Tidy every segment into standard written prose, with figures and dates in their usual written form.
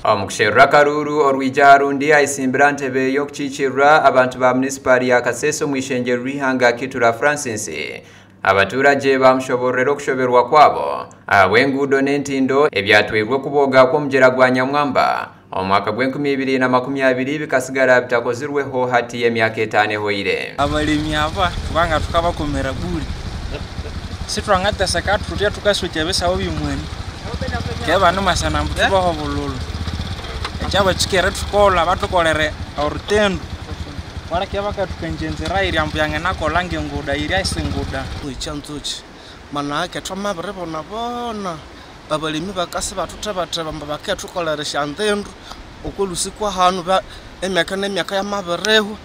Omu kusherura akaruuru orwija aharundi ayisimbira ntebe y'okukiikirira abantu ba munisipaali ya Kasese omu ishengyero ry'ihanga, Kitura Francis, abaturage bamushoborera okushoberwa kwabo ahabw'enguudo n'entindo ebyatweirwe okuboga kw'omugyera gwa Nyamwamba omu mwaka gw'e2020 bikasigara bitakozirweho hati emyaka 5 ehoire. Abalimi aba kubanga tukabakomera buli sitwangateseka tutya tukaswekya ebisawo by'omwani keba nimasana mbu tubaho bululu ekyabo kikere tukola batukolere orutendo baleke bakatukanjenzera irya mbu yang'anakola ngenguda irya isinguda. Ekyanzoki manake twamabiribonabona abalimi bakasi bathuthebatheba mbu bakethukolera esyanzindu okwolusi kwa hanu emyaka n'emyaka yamabirihwa,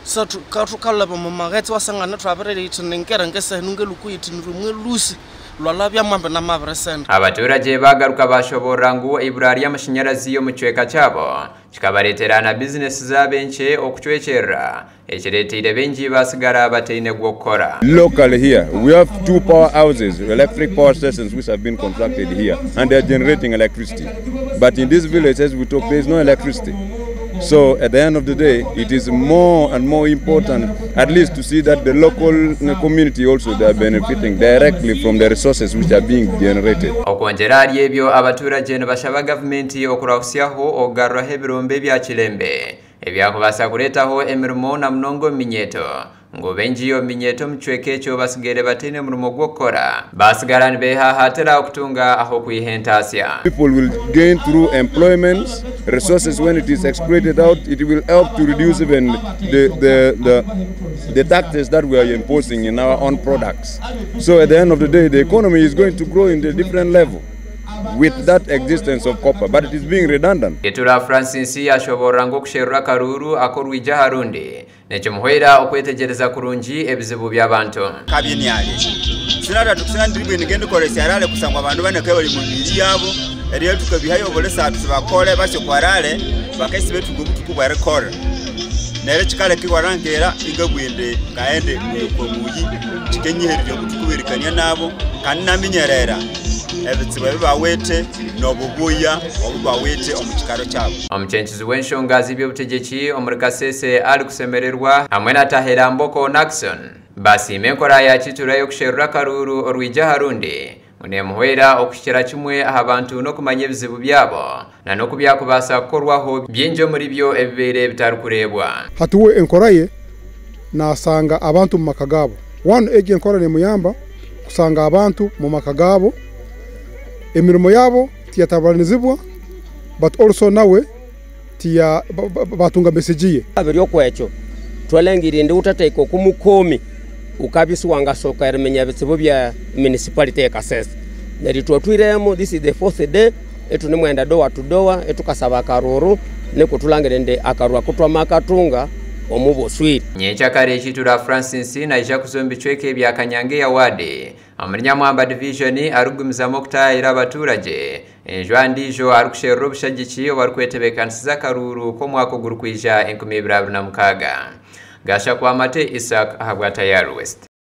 so thukalaba omu maghetse iwasangana ithwabiriyithiningira ngesehenu ngelukuyithinira omwelusi lwalabya mwambi namabirisenda. Abaturage bagaruka bashoborora ngu ibura ry'amashanyarazi omu kicweka kyabo kikabareetera na bizinesi zaabo enkye okucwekyerera, ekireeteire baingi basigara bataine gw'okukora. Locally here, we have two power houses, electric power stations, which have been constructed here, and they are generating electricity. But in this village, as we talk, there is no electricity. So at the end of the day, it is more and more important, at least to see that the local community also, they are benefiting directly from the resources which are being generated. Okwongyera ahari ebyo, abaturage nibashaba gavumenti okurahusyaho okugaruraho ebirombe bya Kilembe ebyakubaasa kureetaho emirimo na munonga omu minyeeto, ngu baingi omu minyeeto omu kicweka ekyo basigaire bataine murimo gw'okukora, basigara nibehahatira okutunga aho kwiha entaasya. People will gain through employment, resources when it is exploited out, it will help to reduce even the taxes that we are imposing in our own products. So at the end of the day, the economy is going to grow in a different level with that existence of copper, but it is being redundant. Kitura Francis ashoborora ngu okusherura akaruuru ak'orwija aharundi nikimuhwera okwetegyereza kurungi ebizibu by'abantu. Kabyeniale sinata tukusina ngendikolesya arale kusangwa abandu baneke bali mu mibiri yabo eriyo tukabihayo obulesa tubakole basyo kwarale bakesi betuga obutuku bwerikora neryo kikaleka iwarangera ingabwende ngaende muyi kikenyihererya obutuku bwerikania nabo kandi naminyerera ebitsibu ebi bawithe n'obubuya obu bawithe omu kikaro kyabo. Omucencuzi w'enshonga z'ebyobutegyeki omuri Kasese ari kusemererwa hamwe na Tahera Mboko Naxon basiima enkora ya Kitura y'okusherura akaruuru orwija aharundi ngu nemuhwera okuhikira kimwe aha bantu n'okumanya ebizibu byabo na n'oku byakubaasa kukorwaho bingi omuri byo ebibeire bitarikureebwa. Hati we enkora ye nasanga abantu mu maka gabo. One, egi enkora nemuyamba kusanga abantu mu maka gabo, emirimo yabo tiyatabanizibwa, but also nawe tiya batunga message ye. Abiri okwekyo twalengire ndi utateeka okumukomi ukabisi wangasoka erimenya bitsibu bya municipality ya Kasese neryo twatwiremo. This is the fourth day etu nimwenda door to door etukasaba akaruru nikutulangire ndi akaruru akutwama akatunga omuboswire. Nyenkyakare, Kitura Francis naija kuza omu bicweka ebya Kanyange ya ward omuri Nyamwamba Division arikugumizamu okutaayira abaturage enjwa ndiijo arikusherura obushagiki obarikwetebeekanisiza akaruuru k'omwaka ogurikwija 2026. Gashakwamate Isaac ahabwa Tayari West.